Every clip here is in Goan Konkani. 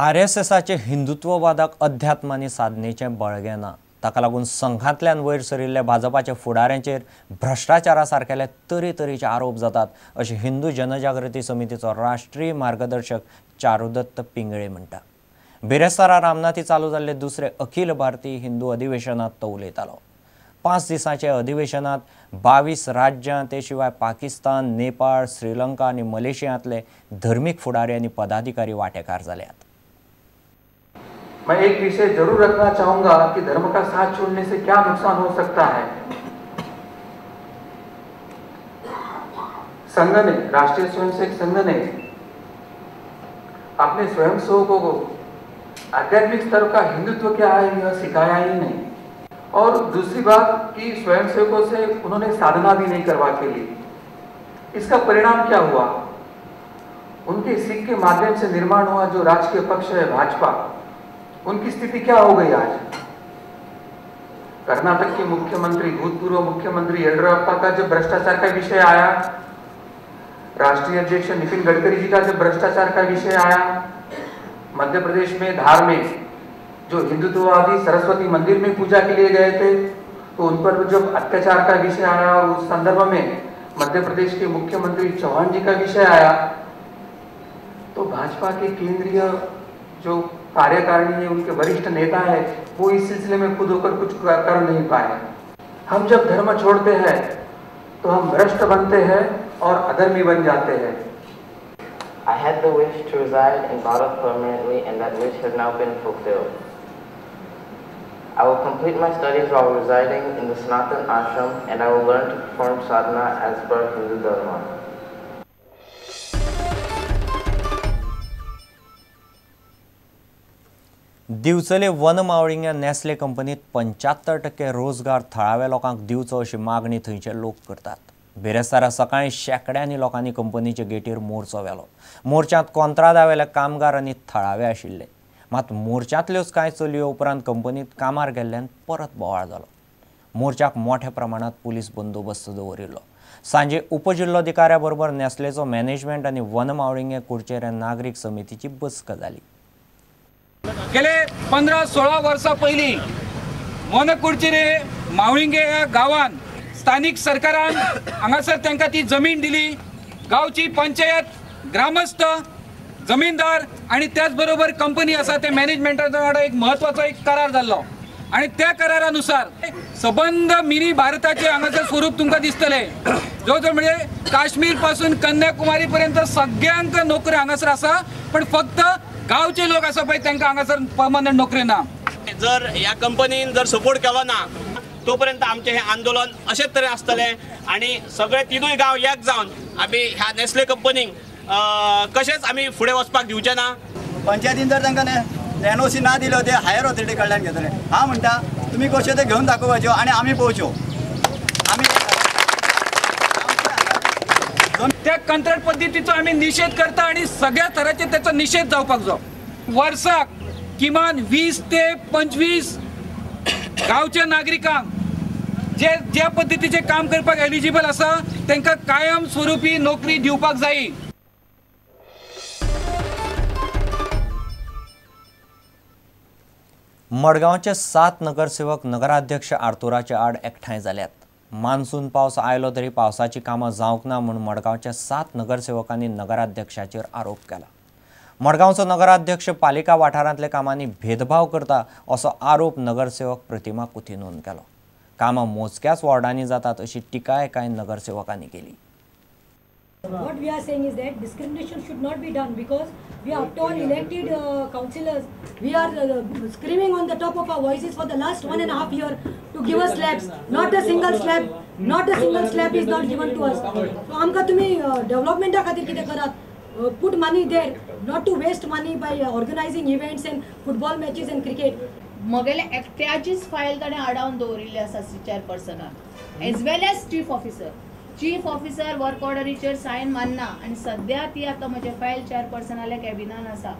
आरएसएसाचे हिंदुत्ववादाक अध्यात्म आनी साधनेचें बळगें ना. ताका लागून संघांतल्यान वयर सरिल्ल्या भाजपाच्या फुडाऱ्यांचेर भ्रश्टाचारा सारकेले तरेतरेचे आरोप जातात अशें हिंदू जनजागृती समितीचो राष्ट्रीय मार्गदर्शक चारुदत्त पिंगळे म्हणटा. बिरेस्तारा रामनाथी चालू जाल्ले दुसरे अखिल भारतीय हिंदू अधिवेशनांत तो उलयतालो. 5 दिसांच्या अधिवेशनांत 22 राज्यां ते शिवाय पाकिस्तान, नेपाळ, श्रीलंका आनी मलेशियांतले धर्मीक फुडारी आनी पदाधिकारी वांटेकार जाल्यात. मैं एक विषय जरूर रखना चाहूंगा कि धर्म का साथ छोड़ने से क्या नुकसान हो सकता है। संघ ने, राष्ट्रीय स्वयंसेवक संघ ने अपने स्वयंसेवकों को आध्यात्मिक स्तर का हिंदुत्व क्या है यह सिखाया ही नहीं। और दूसरी बात कि स्वयंसेवकों से उन्होंने साधना भी नहीं करवा के ली। इसका परिणाम क्या हुआ? उनके सिख के माध्यम से निर्माण हुआ जो राजकीय पक्ष है भाजपा, उनकी स्थिति क्या हो गई आज? कर्नाटक के मुख्यमंत्री, भूतपूर्व मुख्यमंत्री येडियुरप्पा का जब भ्रष्टाचार का विषय आया, राष्ट्रीय अध्यक्ष नितिन गडकरी जी का जब भ्रष्टाचार का विषय आया, मध्य प्रदेश में धार में जो हिंदुत्ववादी सरस्वती मंदिर में पूजा के लिए गए थे तो उन पर जब अत्याचार का विषय आया और उस संदर्भ में मध्य प्रदेश के मुख्यमंत्री चौहान जी का विषय आया तो भाजपा के केंद्रीय जो कार्यकारिणी है, उनके वरिष्ठ नेता है, वो इस सिलसिले में खुद होकर कुछ कर नहीं पाए। हम जब धर्म छोड़ते हैं तो हम भ्रष्ट बनते हैं और अधर्मी बन जाते हैं। I had the wish to reside in Bharat permanently and that wish has now been fulfilled. I will complete my studies while residing in the Sanatan Ashram and I will learn to perform sadhana as per Hindu Dharma. Divchale one मावळिंग्या Nestle कंपनीत 75% रोजगार थळाव्या लोकांक दिवचो अशी मागणी थंयचे लोक करतात. बिरेस्तारा सकाळी शेंकड्यांनी लोकांनी कंपनीचे गेटीर मोर्चो व्हेलो. मोर्चांत कोंत्रादावेले कामगार आनी थळावे आशिल्ले. मात मोर्चांतल्योच कांय चलयो उपरांत कंपनीत कामार गेल्ल्यान परत बोवाळ जालो. मोर्चाक मोठ्या प्रमाणात पुलीस बंदोबस्त दवरिल्लो. सांजे उपजिल्लोधिकाऱ्या बरोबर नेस्लेचो मॅनेजमेंट आनी वन मावळिंगे कुडचेरे नागरीक समितीची बसका जाली. गेले 15-16 वर्सां पयलीं वन कुडचेरे मावळिंगे ह्या गांवान स्थानीक सरकारान हांगासर तांकां ती जमीन दिली. गांवची पंचायत, ग्रामस्थ, जमीनदार आनी त्याच बरोबर कंपनी आसा ते मॅनेजमेंटाच्या वांगडा एक म्हत्वाचो एक करार जाल्लो आनी त्या करारानुसार सबंद मिनी भारताचे हांगासर स्वरूप तुमकां दिसतलें. जो जो म्हणजे काश्मीर पासून कन्याकुमारी पर्यंत सगळ्यांक नोकरी हांगासर आसा, पण फक्त गांवचे लोक आसा पळय तांकां हांगासर परमनंट नोकरी ना. जर ह्या कंपनीन जर सपोर्ट केलो ना तोपर्यंत आमचें हें आंदोलन अशेंच तरेन आसतलें आनी सगळे तिनूय गांव एक जावन आमी ह्या नेस्ले कंपनीक कशेंच आमी फुडें वचपाक दिवचे ना. पंचायतीन जर तांकां एनओसी ना दिल्यो ते हायर ऑथॉरिटी कडल्यान घेतले. हांव म्हणटा तुमी कश्यो ते घेवन दाखोवपाच्यो आनी आमी पळोवच्यो. आमी त्या कंत्राट पद्दतीचो आमी निशेध करता आनी सगळ्या तरांचे तेचो निशेध जावपाक जाय. वर्साक किमान 20 ते 25 गांवच्या नागरिकांक जे ज्या पद्दतीचें काम करपाक एलिजिबल आसा तांकां कायम स्वरुपी नोकरी दिवपाक जाय. मडगांवचे 7 नगरसेवक नगराध्यक्ष आर्तुराचे आड एकठांय जाल्यात. मान्सून पावस आयलो तरी पावसाची कामां जावंक ना म्हूण मडगांवच्या 7 नगरसेवकांनी नगराध्यक्षाचेर आरोप केला. मडगांवचो नगराध्यक्ष पालिका वाठारांतल्या कामांनी भेदभाव करता असो आरोप नगरसेवक प्रतिमा कुतिनोन केलो. कामां मोजक्याच वॉर्डांनी जातात अशी टिकाय कांय नगरसेवकांनी केली. What we are saying is that discrimination should not be done because we are after all elected councillors. We are screaming on the top of our voices for the last 1.5 year to give us slabs. Not a single slab, not a single slab is not given to us. So आमकां तुमी डेव्हलपमेंटा खातीर कितें करात, put money there, not to waste money by organizing events and football matches and cricket. मगेले एकट्याचीच फायल ताणें आडावन दवरिल्ली आसा चेअरपर्सनान as well as chief officer. Chief officer work ऑर्डरीचेर Sion मारना आनी सद्या ती आतां म्हजे फायल चेअरपर्सनाल्या कॅबिनान आसा.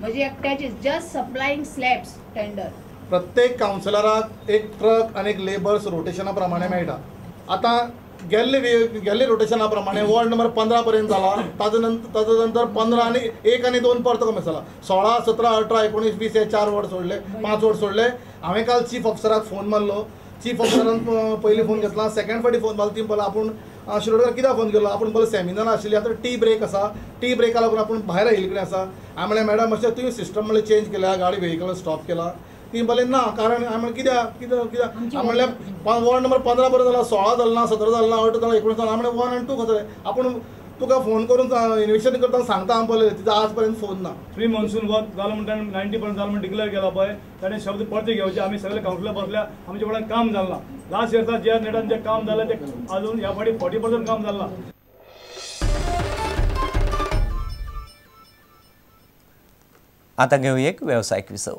म्हजी एकट्याची जस्ट सप्लायिंग स्लॅब्स टेंडर. प्रत्येक कावन्सिलराक एक ट्रक आनी एक लेबर्स रोटेशना प्रमाणे मेळटा. आतां गेल्ले गेल्ले रोटेशना प्रमाणे वॉर्ड नंबर 15 पर्यंत जाला, ताजे नंतर 15 आनी 1 आनी 2 परतो कमी जाला, 16 17 18 19 20 हे 4 वॉर्ड सोडले, 5 वॉर्ड सोडले. हांवें काल चीफ ऑफिसराक फोन मारलो, चीफ ऑफिसरान पयलीं फोन घेतला, सेकंड फावटी फोन मारलो, ती म्हणपाक आपूण शिरोडकर कित्याक फोन केलो, आपूण बोले सेमिनार आशिल्ली, आतां टी ब्रेक आसा, टी ब्रेका लागून आपूण भायर आयिल्ले कडेन आसा. हांवें म्हणलें मॅडम मातशें तुवें सिस्टम म्हणलें चेंज केल्या, गाडी व्हेकल स्टॉप केला. ती म्हणलें ना, कारण हांवें म्हणलें कित्याक कित्याक कित्याक, हांवें म्हणलें वॉर्ड नंबर 15 पर्यंत जाला, 16 जालें ना, 17 जालें ना, 18 जालें, 19 जालें. हांवें म्हणलें 1 आनी 2 कसो जालें, आपूण तुका फोन करून इन्वेस्टिगेशन करता सांगता. हांव पळय तिचो आज पर्यंत फोन ना. प्री मॉन्सून वर्क जालो म्हणटा 90% जालो म्हण डिक्लेअर केला पळय, ताणें शब्द परते घेवचे. आमी सगळे कावन्सिलर बसल्या, आमचे कडल्यान काम जालें ना. लास्ट इयर्सा जे नेटान जें काम जालें तें अजून ह्या फावटी 40% काम जालें ना. आतां घेवया एक वेवसायीक विसव.